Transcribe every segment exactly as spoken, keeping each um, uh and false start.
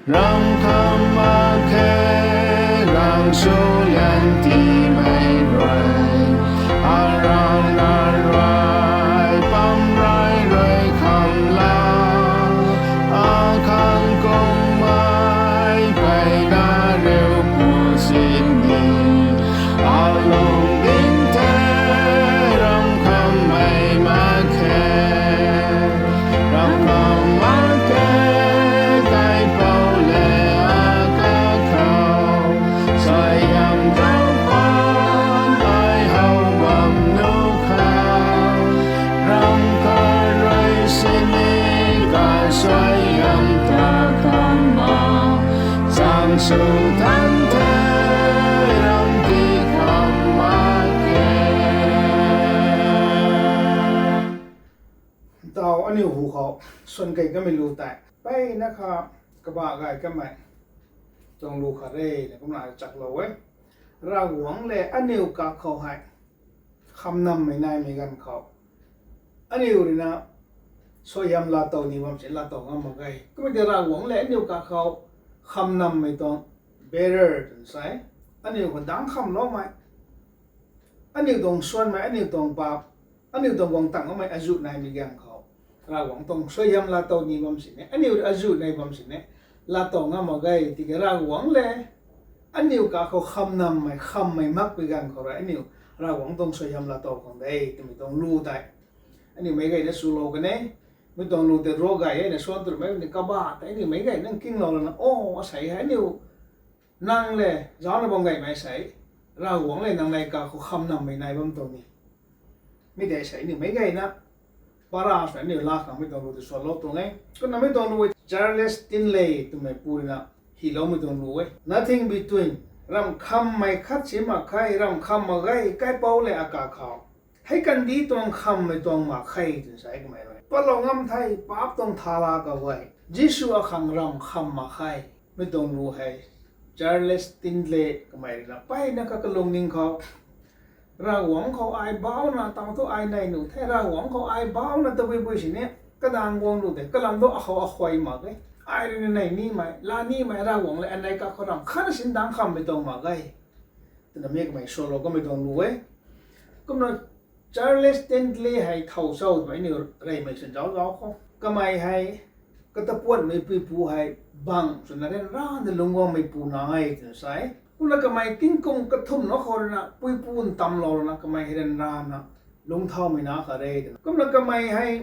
Ram kham mak khe, ram su lian tiimei rui, aram na rui pam rui rui kham la, akhang kung mei peyna riu pu sini, alung ding the ram kham mei mak khe. Ram kham mak khe, kaipouc le akakhou, suaihiam zauc khwan ai how bam nu kha. Ram khat rui sini kasuaihiam ta kham ma, chang sw than the, ram ti kham mak khe. Tau aniu hu khou suan kei kamei lu tei, peyna kha kabah gay kamei tuang lu khat re na kumna chaklou e. Ravguangc le aniu kakhou hei khamnammei naimei ganv khou, aniu rui na suaihiam laatow ni bam si laatow ngam mak ge. Kumna tei Ravguangc le aniu kakhou khamnammei tuang bearer twna sa e. Aniu khou dangc khamloumei, aniu tuang suanmei, aniu tuang paap, aniu tuang guang tangloumei azuh naimei ganv khou, Ravguangc tuang suaihiam laatow ni bam sini, aniu azuh nai bam sini, laatow ngam mak ge. Tiki Ravguangc le aniu kakhou khamnammei, khammei makpui ganv khou rui aniu Ravguangc tuang suaihiam laatow khang de twmei tuang lu tei aniu meic gayna swlou kan e. Mi tuang lu tei ruak gay e na suan twmei ni kabah tei aniu meic gayna nkinglou lana, o, asei hei aniu nang le zaucna bam gaymei sei, Ravguangc le nang nei kakhou khamnammei nai bam tuang ni. Mi tei sei aniu meic gayna para swna aniu laa khang mi tuang lu tei suanlou tuang e. Kumna mi tuang lu e Charles Tindley twmei pu rui na hyloumei tuang lu e. Nothing between, ram khammei khat si mak khe, ram kham mak ge, kaipouc le akakhou, hei kandih tuang khammei tuang mak khe twna sa e kamei rui. Patlou ngam the, paap tuang thala kaguay, Jisu akhang ram kham mak khe. Mi tuang lu hei Charles Tindley kamei rui na peyna kha kalungning khou, Ravguangc khou ai baucna tang thu ai nei nuh the, Ravguangc khou ai baucna tabui bui sini, kadaeng guang lu tei kalam thu akhou akhuay mak e. Ai rui na nei nimei, laa nimei, Ravguangc le anei kakhou ram khatna sin dangc khammei tuang mak ge twna mi kamei suanlou kamei tuang lu e. Kumna Charles Tindley hei thow cho twmei aniu reymei swn zauc zauc khou, kamei hei katapuanmei puipu hei bang swna ryanrana lungc guangmei pu na e twna sa e. Kumna kamei tingkum kathumh na khou rui na puipu ntamvlou rana kamei hei ryanrana lungc thaumei na khat re twna. Kumna kamei hei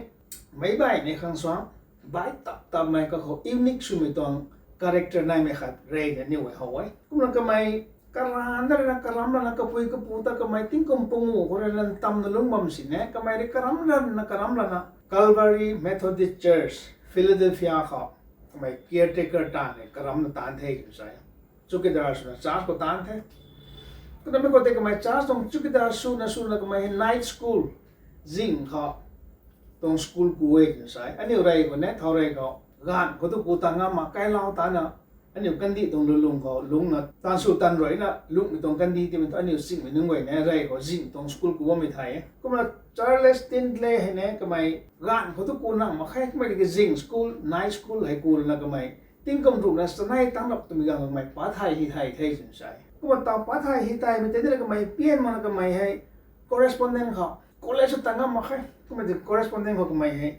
meic baihmei khang suang, baih tap tapmei kakhou unique swmei tuang character naimei khat re na aniu e how e. Kumna kamei karanv rana karamc rana kapui kapu ta kamei tingkum panguh khou rui na ntamna lungc bam sini, kamei rui karamc rana karamc rana Calvary Methodist Church, Philadelphia khou kamei caretaker taanv e, karamcna taanc the twna sa e. Chowkidar swna church khou taanc the. Kumna mi khou tei kamei church tuang chowkidar swna swna kamei hei night school, zing khou tuang school ku e twna sa e. Aniu rey khou ne thau rey khou, gaanv khou tu ku ta ngam mak, kailau tana aniu kandih tuang lulung khou lungcna taanv sw taanv ruina lungcmei tuang kandih timei thu aniu singhmei nunc guay ne rey khou zing tuang school ku bammei thay e. Kumna Charles Tindley hei ne kamei gaanv khou tu ku nang mak khe, kamei tiki zing school, night school hei ku lana kamei tingkum ruhna chanei tang rap twmei ganv kamei pathai hi thay the twna sa e. Kumna taw pathai hi taimei tei na kamei pian makna kamei hei correspondent khou, college sw ta ngam mak khe, kumna tiki correspondent khou kamei hei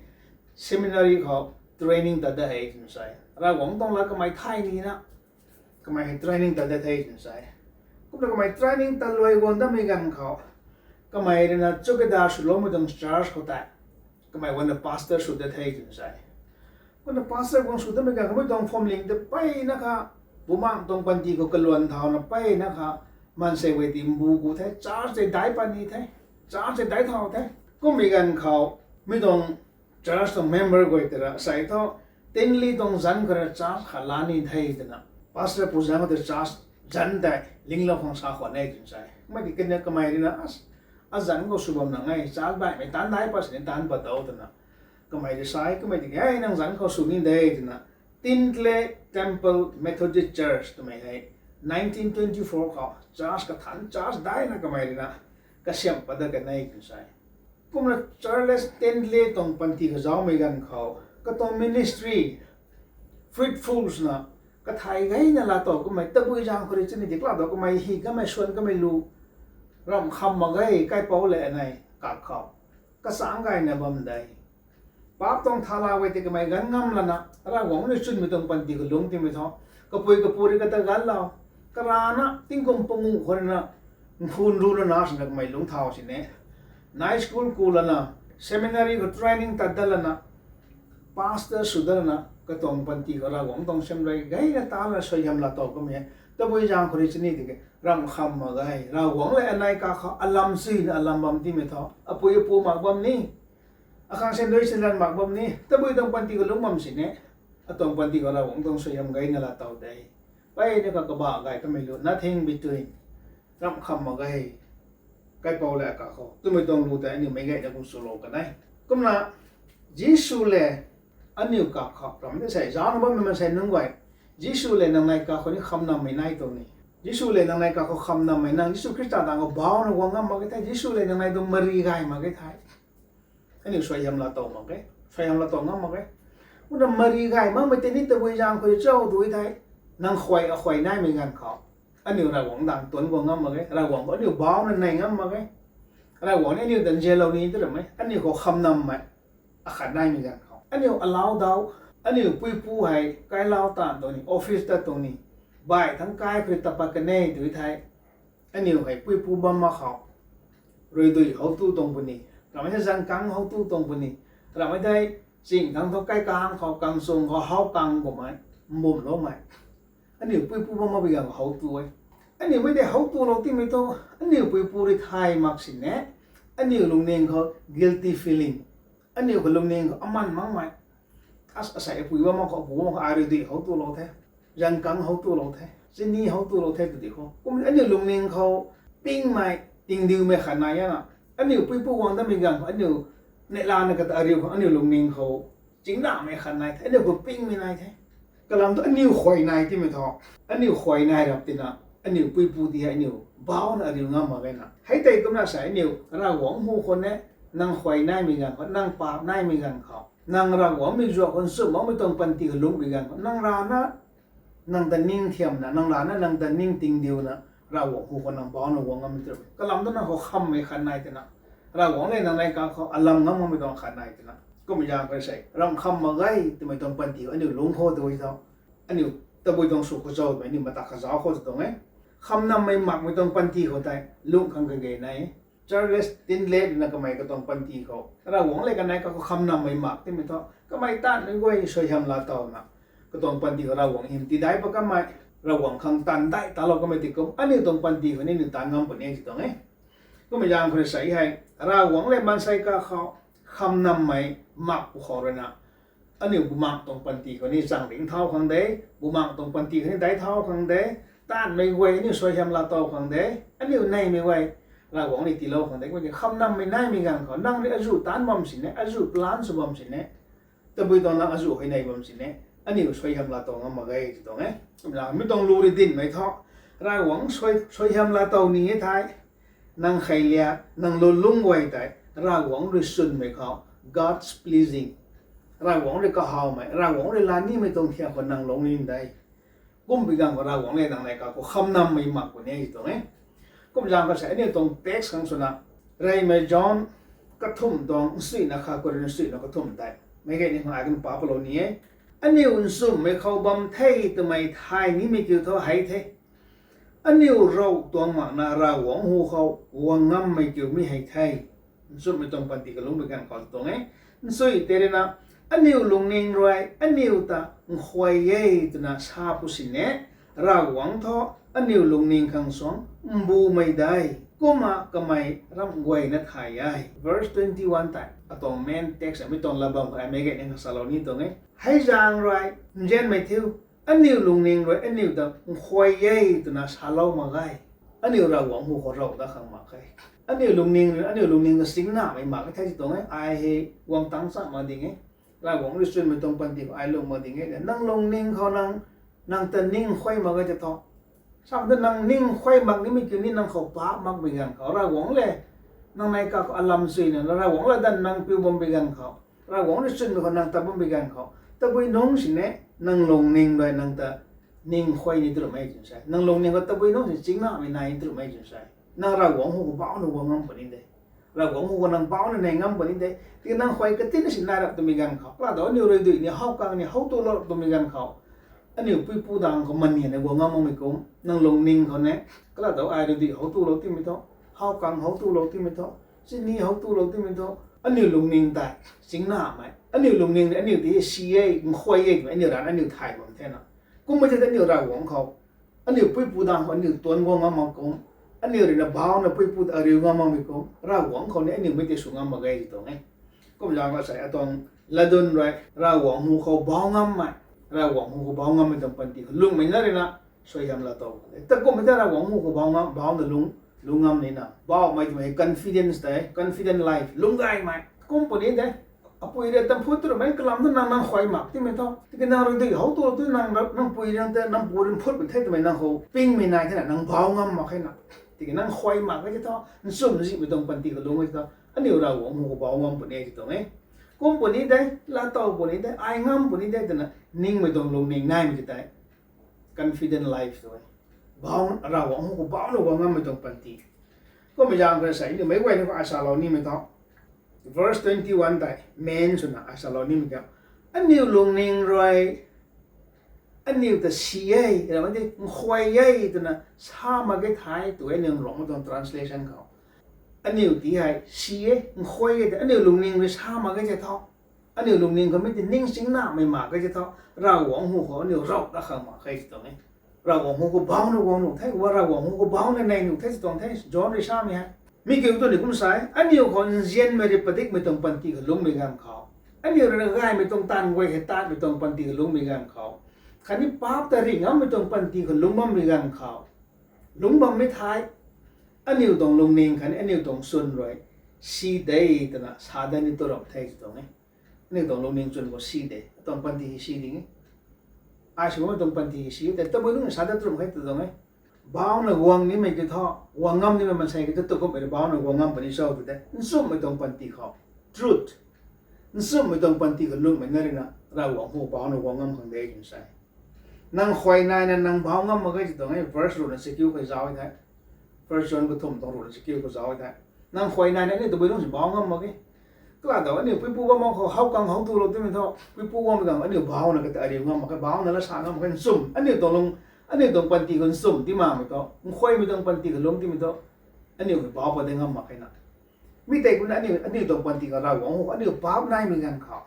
seminary khou training tat da hei twna sa e. Ravguangc tuang lat kamei thay nina kamei hei training tat da the twna sa e. Kumna kamei training tat luai guang datmei ganv khou kamei rui na chowkidar swloumei tuang church khou tei kamei guangna pastor sw da the twna sa e. Kumna pastor guang sw datmei ganv khou mi tuang phwamling tei peyna kha, bumaengc tuang panty khou kaluan thauna peyna kha, maansei guay ti mbu ku the, church tei daic pat ni the, church tei daic thau the. Kummei ganv khou mi tuang church tuang member guay tei ra sei thu, Tindley tuang zanc khou rui church khat laa ni the twna, pastor pu zanc khou tei church zanc tei linglou khang sa khwan e twna sa e. Kumna tiki kaniw kamei rui na, azanc khou sw bam nang e, church baihmei taanc daic pat sini taanc pat tau twna kamei rui sa e. Kumna tiki hei nang zanc khou sw ni de twna, Tindley Temple Methodist Church twmei hei nineteen twenty-four khou church kathanc, church daina kamei rui na kasiamh pat dat kan e twna sa e. Kumna Charles Tindley tuang panty kazauhmei ganv khou katuang ministry fruitful swna Kathay gayna laatow kamei, tabui zaeng khou rui chuni di kla ta kamei hi kamei suan kamei lu, ramh kham mak ge, kaipouc le anei kakhou. Kachangc gayna bam de. Paap tuang thala guay tei kamei ganv ngam lana, Ravguangc rui chwnmei tuang panty khou lungc timei thu, kapui kapu rui kata ganvlou, karana tingkum panguh khou rui na, nkhun ru lana swna kamei lungc thau sini. Night school ku lana, seminary khou training tat dat lana, pastor sw dat lana, katuang panty khou Ravguangc tuang siam rui gayna ta lana suaihiam laatow kamei e. Tabui zaeng khou rui chuni di ke, ramh kham mak ge, Ravguangc le anei kakhou alam suina alam bam timei thu, apui apu mak bam ni, akhang sandui sinlan mak bam ni, tabui tuang panty khou lungc bam sini. Atuang panty khou Ravguangc tuang suaihiam gayna laatow de. Peyna ka kabah gay kamei lu, nothing between. Ramh kham mak ge, kaipouc le kakhou twmei tuang lu tei aniu meic gayna kum swlou kan e. Kumna, Jisu le aniu kakhou, ramh tei sei, zaucna bammei maansei nunc guay, Jisu le nang nei kakhou ni khamnammei nai tuang ni. Jisu le nang nei kakhou khamnammei nang, Jisu Khrista tang khou bauna guang ngam mak ge the, Jisu le nang nei tuang mari gay mak ge the. Aniu suaihiam laatow mak ge, suaihiam laatow ngam mak ge. Kumna mari gay makmei tei ni tabui zaeng khou chau tu the, nang khuay akhuay naimei ganv khou. Aniu Ravguangc dang tuanc guang ngam mak ge, Ravguangc khou aniu bauna nei ngam mak ge. Ravguangc ni aniu ta nzianlou ni tu ramei, aniu khou khamnammei akhat naimei ganv khou. Aniu alau dau, aniu puipu hei kailau taanv tuang ni, office tat tuang ni, bai thangc kai khou rui tapat kan e tu the. Aniu hei puipu bam mak khou, ruidui how tu tuang puni, ramhmei hei zangkang how tu tuang puni, ramhmei tei ching thangc thu kaikang khou, kangchung khou how kang kummei, mbumloumei. Aniu puipu bam mak bi ganv how tu e. Aniu mei tei how tulou timei thu, aniu puipu rui thay mak sini. Aniu lungning khou guilty feeling, aniu khou lungning khou aman makmei, as asei apui bam mak khou, apu bam mak khou, ai rui dui how tulou the, zangkang how tulou the, chini how tulou the tu di khou. Kum aniu lungning khou pingmei, tingdiumei khat nai e na. Aniu puipu guang datmei ganv khou, aniu neihlana kata ariu khou, aniu lungning khou chingnammei khat nai the, aniu khou pingmei nai the. Kalam thu aniu khuay nai timei thu, aniu khuay nai rap tina, aniu puipu ti hei aniu bauna ariu ngam mak ge na. Hei tei kumna sa aniu Ravguangc hu khou ne, nang khuay naimei ganv khou, nang paap naimei ganv khou, nang Ravguangc mei zuak khou nchumh makmei tuang panty khou lungc bi ganv khou, nang rana, nang ta ning thiamna, nang rana, nang ta ning tingdiuna, Ravguangc hu khou nang bauna guang ngam tu. Kalam thu nang khou khammei khat nai tina, Ravguangc le nang nei kakhou alam ngam makmei tuang khat nai tina. Kum zaeng khou sei, ramh kham mak ge twmei tuang panty khou aniu lungc khou tu tho. Aniu tabui tuang sw khou zauc twmei, aniu mata kha zauc khou tu tuang e. Khamnammei makmei tuang panty khou tei lungc khang kage nai e. Charles Tindley na kamei katuang panty khou, Ravguangc le kanei kakhou khamnammei mak timei thu, kamei taanvmei guay suaihiam laatowna, katuang panty khou Ravguangc hym tiidai pat kamei, Ravguangc khang taanv dai talou kamei ti kum, aniu tuang panty khou ni aniu taanv ngam puni ti tuang e. Kummei zaeng khou sei hei, Ravguangc le maansei kakhou khamnammei mak pwkhou rui na, aniu bumaengc tuang panty khou ni zaeng ringcthau khang de, bumaengc tuang panty khou ni daic thau khang de, taanvmei guay aniu suaihiam laatow khang de, aniu neimei guay Ravguangc ni tiilou khang de, kummei khamnammei naimei ganv khou, nang rui azuh taanc bam sini, azuh plan sw bam sini, tabui tuang nang azuh huayney bam sini, aniu suaihiam laatow ngam mak ge ti tuang e. Kumna mi tuang lu rui dinmei thu, Ravguangc suai, suaihiam laatow ni e thei, nang kheiliak, nang lungning guay tei, Ravguangc rui chwnmei khou, God's pleasing, Ravguangc rui kahawmei, Ravguangc rui laa nimei tuang thiak khou nang lungc ni de. Kum bi ganv khou Ravguangc le nang nei kakhou khamnammei mak puni ti tuang e. Kum zaeng khou sei aniu tuang text khang swna, Reymei John kathumh tuang nsuina khat khou rui nsuina kathumh tei, meic gay ni khang ai kan pa palou ni e. Aniu nchumhmei khou bam the twmei thay nimei kiu thu hei the, aniu Rav tuang makna Ravguangc hu khou guang ngammei kiu mi hei the. Nchumhmei tuang panty kalungc bi ganv khou tuang e. Nsui tei rui na, aniu lungning rui aniu ta nkhuay e twna sa pu sini, Ravguangc thu aniu lungning khang suang mbumei de, kumna kamei ramh guayna thay e. Verse twenty-one tei atuang main text, mi tuang lat bam khou meic gay ni khang salou ni tuang e. Hei zaeng rui nzianmei thiu, aniu lungning rui aniu ta nkhuay e twna salou mak ge. Aniu Ravguangc hu khou Rav dat khang mak khe. Aniu lungning rui aniu lungning ta singnamei mak khe the ti tuang e. Ai hei guang tang cham mak ding e. Ravguangc rui chwnmei tuang panty khou ai lung mak ding e. Nang lungning khou nang, nang ta ning nkhuay mak ge ti thu, sa tu nang ning nkhuay mak nimei kiu ni nang khou paap makmei ganv khou, Ravguangc le nang nei kakhou alam suina, Ravguangc latdanv nang piu bam bi ganv khou, Ravguangc rui chwnmei khou nang tat bam bi ganv khou, tabui nungc sini, nang lungning rui nang ta ning khuay ni tw rumei twna sa e. Nang lungning khou tabui nunc si chingnamei nai ni tw rumei twna sa e. Nang Ravguangc hu khou bauna guang ngam puni de. Ravguangc hu khou nang bauna nai ngam puni de. Tiki nang khuay katina si nai rap twmei ganv khou, kalam ta aniu rui dui ni how kang ni how tu lou twmei ganv khou, aniu puipu dang khou maniana guang ngam makmei kum, nang lungning khou ne, kalam ta ai rui dui how tu lou timei thu, how kang how tu lou timei thu, chini how tu lou timei thu, aniu lungning tei chingnamei, aniu lungning rui aniu ti si e, nkhuay e twmei aniu rana aniu thay bam thena. Kummei thei aniu Ravguangc khou, aniu puipu dang khou aniu tuan guang ngam mak kum, aniu rui na bauna puipu ta ariu ngam makmei kum, Ravguangc khou ni aniu mei tei sw ngam mak ge ti tuang e. Kum zaeng la sei atuang latdyn rui Ravguangc hu khou bau ngammei, Ravguangc hu khou bau ngammei tuang panty khou lungmei na rui na suaihiam laa tow e. Ta kummei thei Ravguangc hu khou bau ngam, bauna lung, lung ngam nina, baumei twmei confidence tei, confident life, lungc gaymei kum puni de. Apui rui tam phut tu rumei kalam tu nang, nang khuay mak timei thu, tiki nang rui dui how tu lou tu nang, nang pui rui tei nang pu rui phut pun the twmei nang khou pingmei nai thena nang bau ngam mak khe na. Tiki nang khuay mak e ti thu, nchumh zihmei tuang panty khou lung e ti thu, aniu Ravguangc hu khou bau ngam puni ti tuang e. Kum puni de, laa tow puni de, ai ngam puni de twna ningmei tuang lungning naimei ti tei confident life tu e. Bau, Ravguangc hu khou bauna guang ngammei tuang panty. Kummei zaeng khou sei, aniu meic guayna khou ai salou nimei thu, verse twenty-one tei main swna ai salou nimei kiu, aniu lungning rui aniu ta si e, ramei ti nkhuay e twna sa mak ge thei tw e, aniu Ruangmei tuang translation khou. Aniu ti hei si e, nkhuay e tei aniu lungning rui sa mak ge tei thu, aniu lungning khou mi ti ning chingnamei mak ge tei thu, Ravguangc hu khou aniu rav ta khang mak khe ti tuang e. Ravguangc hu khou bauna guang nuh the, wa Ravguangc hu khou bauna nai nuh the ti tuang the, John rui samei hei. Mi kiu tu ni kum sei, aniu khou nzianmei rui padikmei tuang panty khou lungmei ganv khou, aniu rui na gaymei tuang taanv guay hei tatmei tuang panty khou lungmei ganv khou, khatni paap ta ri ngammei tuang panty khou lungc bammei ganv khou, lungc bammei thei, aniu tuang lungning khatni aniu tuang chwn rui si de twna sa dat ni tu ram the ti tuang e. Aniu tuang lungning chwn khou si de, atuang panty hei si ding e. Ai sw bammei tuang panty hei si tei tabui nunc sa dat tu ram khe ti tuang e. Bauna guang nimei kiu thu, guang ngam nimei maansei kiu thu, tu kummei rui bauna guang ngam puni cho tu de, nchumhmei tuang panty khou, truth, nchumhmei tuang panty khou lungmei na rui na Ravguangc hu bauna guang ngam khang de twna sa e. Nang khuay naina nang bau ngam mak ge ti tuang e, verse ruhna chakiu khou zauc e thei. First John kathumh tuang ruhna chakiu khou zauc e thei. Nang khuay naina aniu tabui nunc si bau ngam mak ge. Kalam ta aniu puipu bam mak khou how kang how tu lou timei thu, puipu bammei ganv aniu bauna kata ariu ngam mak khe, bauna la sa ngam mak khe, nchumh, aniu tuang lung, aniu tuang panty khou nchumh ti makmei thu, nkhuaymei tuang panty khou lungc timei thu, aniu hei bau pat de ngam mak khe na. Mi tei kumna aniu, aniu tuang panty khou Ravguangc hu khou aniu paap naimei ganv khou,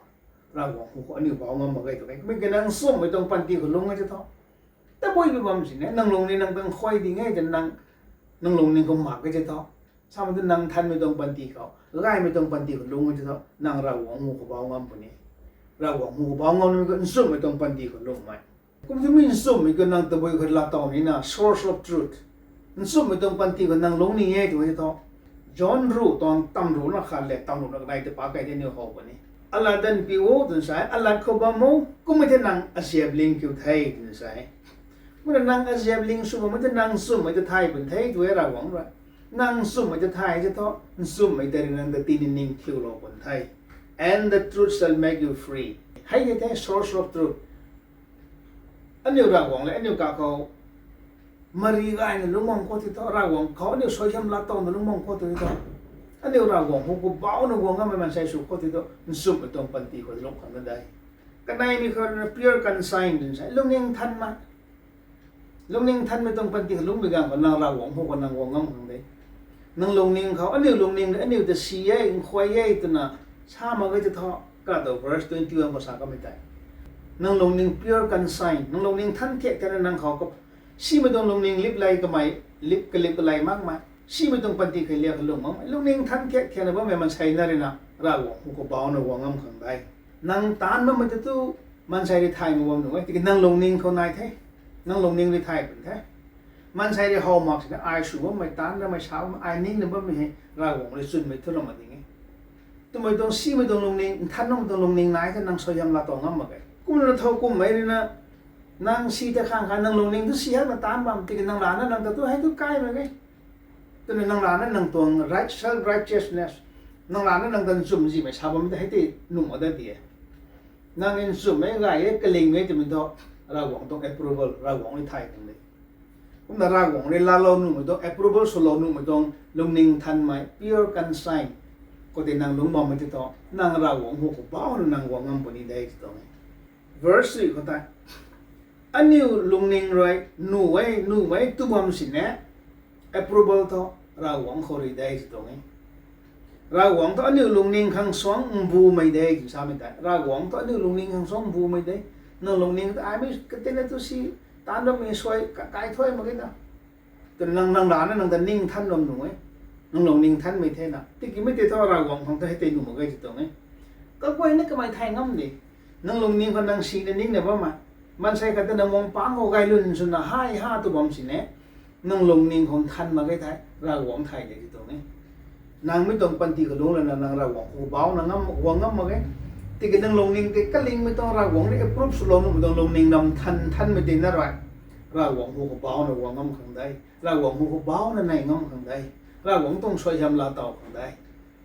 Ravguangc hu khou aniu bau ngam mak ge tu e. Mi kina nchumhmei tuang panty khou lungc e ti thu, tabui bi bam sini, nang lungning nang tuang khuay ding e ti nang, nang lungning khou mak ge ti thu, samei tu nang nthanmei tuang panty khou, gaymei tuang panty khou lungc e ti thu, nang Ravguangc hu khou bau ngam puni. Ravguangc hu khou bau ngam nimei khou nchumhmei tuang panty khou lungmei. Kum tu mi nchumhmei khou nang tabui khou laa tow nina, source of truth. Nchumhmei tuang panty khou nang lungc ni e tu e ti thu, John ruh tuang tam ruhna khat le tam ruhna kanei ta pa kai de niw how puni. Alat danv piu o twna sa e, alat khou bam o, kummei thei nang aziap ling kiu the twna sa e. Kumna nang aziap ling sw bammei tei nang nchumhmei ta thay pun the tu e Ravguangc rui. Nang nchumhmei ta thay ti thu, nchumhmei tei rui nang ta tini ning thiulou pun the. And the truth shall make you free. Hei hei the source of truth. Aniu Ravguangc le aniu kakhou mari gayna lungc bam khou ti thu, Ravguangc khou aniu suaihiam laa towna lungc bam khou ti thu, aniu Ravguangc hu khou bauna guang ngammei maansei sw khou ti thu, nchumhmei tuang panty khou lungc khang na de. Kaneimei khou rui na pure conscience twna sa e, lungning nthanmei. Lungning nthanmei tuang panty khou lungcmei ganv khou nang Ravguangc hu khou nang guang ngam khang de. Nang lungning khou, aniu lungning, aniu ta si e, nkhuay e twna sa mak ge ti thu, kalam ta verse twenty-one khou sa kamei tei. Nang lungning pure conscience, nang lungning nthan thiak thiakna nang khou simei tuang lungning lip lei kamei, lip kalip kalei makmei, simei tuang panty khou liak khou lungc makmei, lungning nthan thiak thiakna bammei maansei na rui na Ravguangc hu khou bauna guang ngam khang de. Nang taanc bammei ta tu maansei rui thay mak bam nuh e, tiki nang lungning khou nai the. Nang lungning rui thay pun the. Maansei rui how mak sini ai sw bammei, taanc bammei, sa bammei, ai ningna bammei hei Ravguangc rui chwnmei thu ram mak ding e. Twmei tuang simei tuang lungning, nthan bammei tuang lungning nai the, nang suaihiam laa tow ngam mak ge. Kumna thow kummei rui na, nang si ta khang kha nang lungning tu si hakna taanc bam, tiki nang lana nang ta tu hei tu kai mak ge. Twna nang lana nang tuang right, self righteousness, nang lana nang ta nchumh zihmei sa bammei ta hei tei nuh mak dat di e. Nang nchumhmei gay e, kaling e twmei thu, Ravguangc tuang approval, Ravguangc rui thay khang de. Kumna Ravguangc rui laalou nuhmei tuang, approval swlou nuhmei tuang lungning nthanmei, pure conscience khou tei nang lungc bammei tei thu, nang Ravguangc hu khou bauna nang guang ngam puni de tw tuang e. Verse three khou tei, aniu lungning rui nuh e, nuhmei tu bam sini, approval thu Ravguangc khou rui de tw tuang e. Ravguangc thu aniu lungning khang suang mbumei de tw samei tei, Ravguangc thu aniu lungning khang suang mbumei de. Nang lungning ta aimei katina tu si, taanv bammei suai ka-, kai thuai mak ge na. Twna nang, nang rana nang ta ning nthan bam nuh e. Nang lungning nthanmei thena, tikimei tei thu Ravguangc khang thu hei tei nuh mak ge tw tuang e. Kaguayna kamei thay ngam de. Nang lungning khou nang sina ningna bammei, maansei khat ta nang muang pang khou gay lun swna hai ha tu bam sini, nang lungning khou nthan mak ge thei Ravguangc thay de tw tuang e. Nang mi tuang panty kalung lana nang Ravguangc khou bauna ngam, guang ngam mak ge. Tiki nang lungning tei kalingmei tuang, Ravguangc rui approve swlou nuhmei tuang lungning lam nthan, nthanmei tina rui Ravguangc hu khou bauna guang ngam khang de. Ravguangc hu khou bauna nei ngam khang de. Ravguangc tuang suaihiam laatow khang de.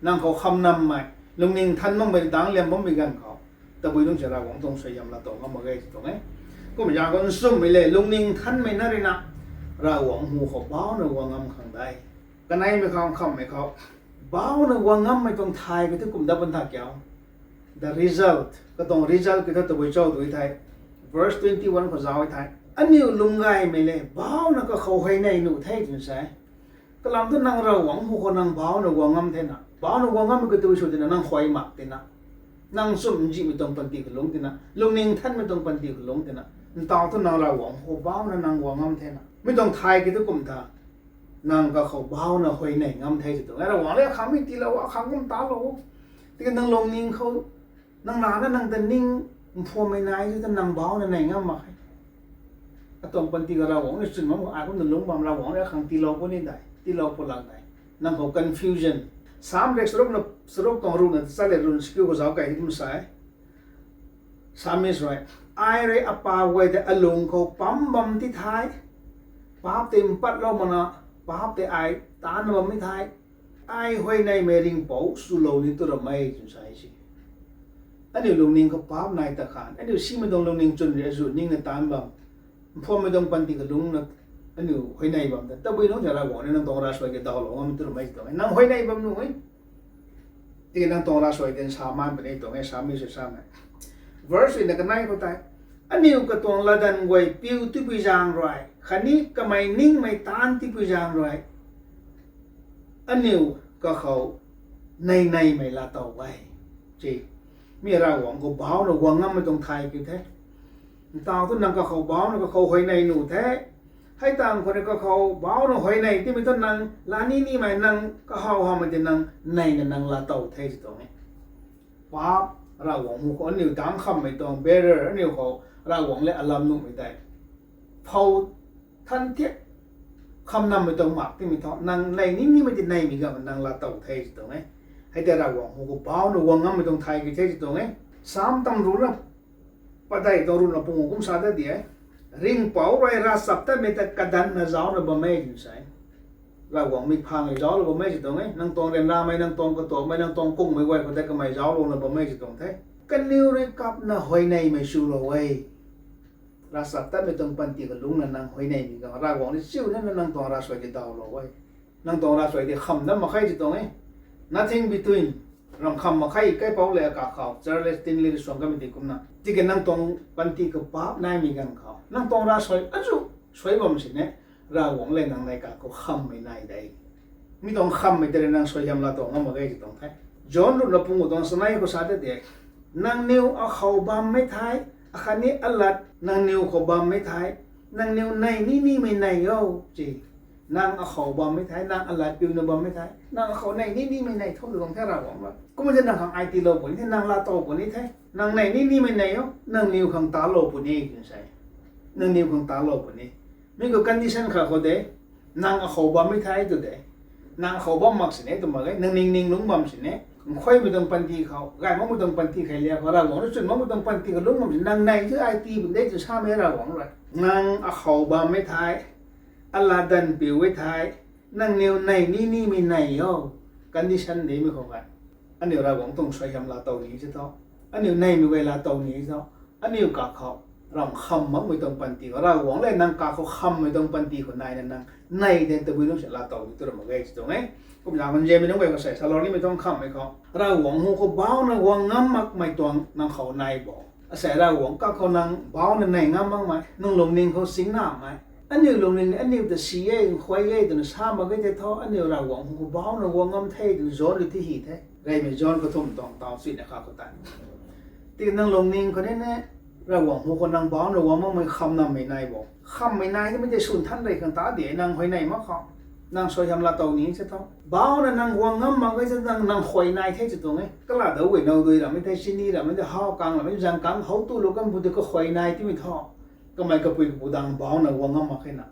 Nang khou khamnammei, lungning nthan makmei dang liam bammei ganv khou, tabui nungc si Ravguangc tuang suaihiam laatow ngam mak ge tw tuang e. Kumna zaeng khou nchumhmei le, lungning nthanmei na rui na, Ravguangc hu khou bauna guang ngam khang de. Kaneimei khou, khamhmei khou, bauna guang ngammei tuang thay kiu thu kum dat pan tha kiu. The result, katuang result kiu thu tabui cho tu thei, verse twenty-one khou zauc e thei, aniu lungc gaymei le bauna kakhou huayney nuh the twna sa e. Kalam thu nang Ravguangc hu khou nang bauna guang ngam thena, bauna guang ngammei kiu tabui sw tina, nang huay mak tina, nang nchumh nzihmei tuang panty kalung tina, lungning nthanmei tuang panty kalung tina, ntaw thu nang Ravguangc hu khou bauna nang guang ngam thena, mi tuang thay kiu thu kum tha, nang kakhou bauna huayney ngam the tw tuang e. Ravguangc le akhang mi tiilou, akhang kum talou. Tiki nang lungning khou, nang rana nang ta ning mphuammei nai tw ta nang bauna nei ngam mak khe. Atuang panty khou Ravguangc rui chwn bam khou ai kumna lungc bam, Ravguangc rui akhang tiilou puni dei, tiilou pu lak dei. Nang khou confusion. Sam rek charuk na, charuk tuang ruhna chat le run sikiu khou zauc kei kum sa e. Psalmist rui, ai rui apaap guay tei alung khou pam bam ti the, paap tei mpatlou makna, paap tei ai taanna bammei the, ai huayneymei ringhpouc swlou ni tu ram e twna sa e si. Aniu lungning khou paap nai ta khan, aniu simei tuang lungning chwn rui azuh ningna taanc bam, mphuammei tuang panty kalungna aniu huayney bam ta, tabui nungc si Ravguangc rui nang tuang ravsuai tei dawlou ngam tu ram e tw tuang e. Nang huayney bam nuh e. Tiki nang tuang ravsuai tei nsa maan puni tuang e, Psalmist rui samei. Verse na kanei khou tei, aniu katuang latdanv guay piu tipui zaeng rui khatni kamei ningmei taanc tipui zaeng rui aniu kakhou neineymei laatow e. Si, mi Ravguangc khou bauna guang ngammei tuang thay kiu the. Ntaw thu nang kakhou bauna kakhou huayney nuh the. Hei tangv khou rui kakhou bauna huayney timei thu nang laa ni nimei, nang kahaw hawmei tei nang neina nang laatow the tw tuang e. Paap, Ravguangc hu khou aniu dang khammei tuang barrier, aniu khou Ravguangc le alam nuhmei tei phou than thiak khamnammei tuang mak timei thu nang nei ni nimei tei neimei ganv nang laatow the tw tuang e. Hei tei Ravguangc hu khou bauna guang ngammei tuang thay kiu the tw tuang e. Sam tam ruhna, padeih tuang ruhna panguh kum sa dat di e. Ringhpouc rui ravchaptatmei ta kadanna zaucna bam e twna sa e. Ravguangc mik phang rui zauclou bam e tw tuang e. Nang tuang ryanramei, nang tuang katuakmei, nang tuang kungmei guay khou tei kamei zauclouna bam e tw tuang the. Kaniw rui kapna huayneymei swlou e. Ravchaptatmei tuang panty kalungna nang huayneymei ganv Ravguangc rui chiuna nang tuang ravsuai tei dawlou e. Nang tuang ravsuai tei kham dat mak khe tw tuang e. Nothing between. Ram kham mak khe, kaipouc le akakhou Charles Stanley rui suang kamei tei kumna. Tiki nang tuang panty khou paap naimei ganv khou nang tuang ravsuai azuh suai bam sini, Ravguangc le nang nei kakhou khammei nai de. Mi tuang khammei tei rui nang suaihiam laatow ngam mak ge tw tuang the. John ruhna panguh tuang chanei khou sa dat di e. Nangniw akhou bammei thei, akhatni alat nangniw khou bammei thei, nangniw nei ni nimei nei o, si. Nang akhou bammei thei, nang alat piuna bammei thei, nang akhou nei ni nimei nei tho tw tuang the Ravguangc rui. Kumna tei nang khang ai tiilou puni the, nang laatow puni the. Nang nei ni nimei nei o, nangniw khang talou puni twna sa e. Nangniw khang talou puni. Mi khou condition khat khou de, nang akhou bammei thei tw de. Nang akhou bam mak sini tw mak e, nang ning ning lungc bam sini. Nkhuaimei tuang panty khou, gay makmei tuang panty khou liak khou, Ravguangc rui chwn makmei tuang panty khou lungc bam sini, nang nei thu ai tii pun de tw samei Ravguangc rui. Nang akhou bammei thei, alat danv piu e thei, nangniw nei ni nimei nei o. Condition de mi khou khat. Aniu Ravguangc tuang suaihiam laatow ni se tho. Aniu neimei guay laatow ni se tho. Aniu kakhou Ram kham makmei tuang panty khou, Ravguangc le nang kakhou khammei tuang panty khou naina nang nei de tabui nunc si laatow ni tu ra mak ge ti tuang e. Kumna nzianmei nunc guay khou sei salou nimei tuang khammei khou Ravguangc hu khou bauna guang ngam makmei tuang nang khou nei bo. Asei Ravguangc kakhou nang bauna nei ngam makmei, nang lungning khou singnamei, aniu lungning aniu ta si e, khuay e twna sa mak ge tei thu, aniu Ravguangc hu khou bauna guang ngam the twna John rui ti hy the. Reymei John kathumh tuang taw sina kha khou tei, tiki nang lungning khou ni ne, Ravguangc hu khou nang bauna guang makmei khamnammei nei bo. Khammei nei twmei tei swn than rey khang ta di nang huayney mak khou, nang suaihiam laatow ni se thu, bauna nang guang ngam mak ge se nang, nang khuay nai the ti tuang e. Kala dau guay now dui ramei the, chini ramei the, how kang ramei, zang kang how tu lou kan bu tei kakhuay nai timei thu, kamei kapui kapu dang bauna guang ngam mak khe na,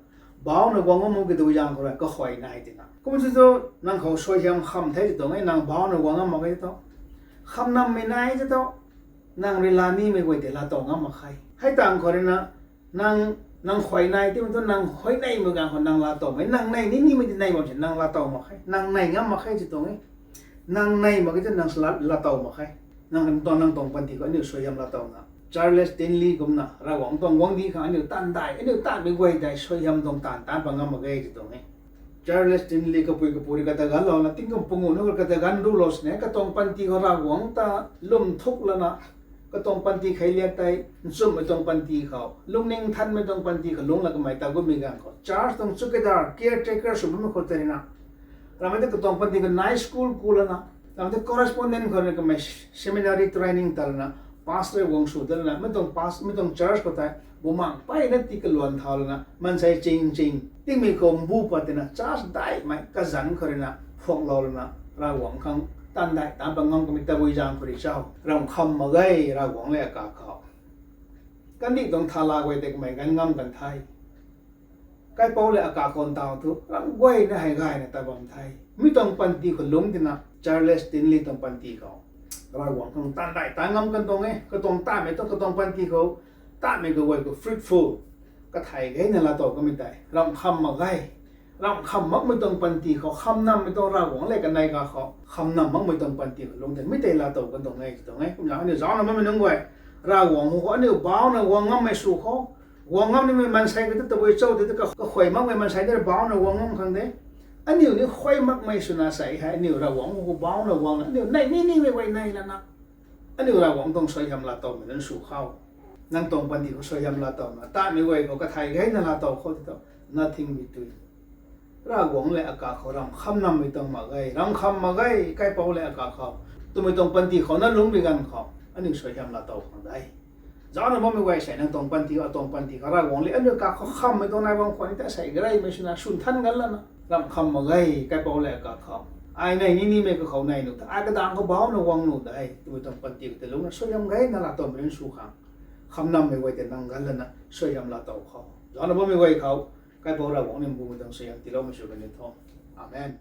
bauna guang ngam mak ke tu zang khou rui kakhuay nai tina. Kum si thu, nang khou suaihiam kham the ti tuang e, nang bauna guang ngam mak khe thu, khamnammei nei se thu, nang rui laa nimei guay tei laatow ngam mak khe. Hei tang khou rui na, nang, nang khuay nai timei thu nang huayneymei ganv khou nang laatowmei, nang nei ni nimei ti nei bam si nang laatow mak khe, nang nei ngam mak khe ti tuang e. Nang nei mak ke thu nang la, laatow mak khe. Nang tuang, nang tuang panty khou aniu suaihiam laatowna, Charles Stanley kumna Ravguangc tuang guangcdic khang aniu taanv dai, aniu taanvmei guay dai suaihiam tuang taanv taanc pat ngam mak ge ti tuang e. Charles Stanley kapui kapu rui kata ganvlouna, tingkum pungu nunc rui kata ganv rulou sini, katuang panty khou Ravguangc ta lwm thuk lana, katuang panty khei liak tei nchumhmei tuang panty khou, lungning nthanmei tuang panty khou lungc la kamei ta gummei ganv khou, church tuang chowkidar, caretaker sw bammei khou tei rui na, ramei tei katuang panty khou night school ku lana, ramei tei correspondent khou rui na kamei seminary training ta lana, pastor guang sw ta lana, mi tuang pas, mi tuang church khou tei bumaeng mpeyna ti kaluan thau lana, maansei ching ching tingmei khou mbu pat tina church daihmei kazanc khou rui na phuaklou lana, Ravguangc khang taanv dai taanc pat ngam kamei tabui zang khou rui cho, ram kham mak ge, Ravguangc le akakhou. Kandih tuang thala guay tei kamei ganv ngam kan the. Kaipouc le akakhou ntaw thu ram guayna hei gayna ta bam the. Mi tuang panty khou lungc tina, Charles Stanley tuang panty khou Ravguangc khang taanv dai taanc ngam kan tuang e. Katuang taanvmei tu katuang panty khou, taanvmei kaguay khou fruitful, kathei gayna laatow kamei tei ram kham mak ge. Ram kham makmei tuang panty khou, khamnammei tuang Ravguangc le kanei kakhou khamnam makmei tuang panty khou lungc tina mi tei laatow kan tuang e ti tuang e. Kumna aniu zaucna bammei nunc guay, Ravguangc hu khou aniu bauna guang ngammei sw khou, guang ngam nimei maansei khou tu tabui cho tei tu ka, kakhuay makmei maansei tei bauna guang ngam khang de. Aniu ni khuay makmei swna sei hei aniu Ravguangc hu khou bauna guangna aniu nei ni nimei guay nei lana, aniu Ravguangc tuang suaihiam laatowmei nunc sw khou, nang tuang panty khou suaihiam laatowna, taanvmei guay khou kathei gayna laatow khou ti tu, nothing between. Ravguangc le akakhou ram khamnammei tuang mak ge, ram kham mak ge, kaipouc le akakhou. Twmei tuang panty khou na lungcmei ganv khou aniu suaihiam laatow khang de. Zaucna bammei guay sei nang tuang panty, atuang panty khou Ravguangc le aniu kakhou khammei tuang nai bam khwan ni ta sei gareymei swna swn than gan lana, ram kham mak ge, kaipouc le akakhou. Ai nei ni nimei kakhou nei nuh the, ai kadang khou bauna guang nuh de, twmei tuang panty khou tei lungcna suaihiam gayna laatowmei nunc sw khang, khamnammei guay tei nang gan lana suaihiam laatow khou, zaucna bammei guay khou, kaipouc Ravguangc ni mbumei tuang suaihiam tiiloumei sw kan ni tho. Amen.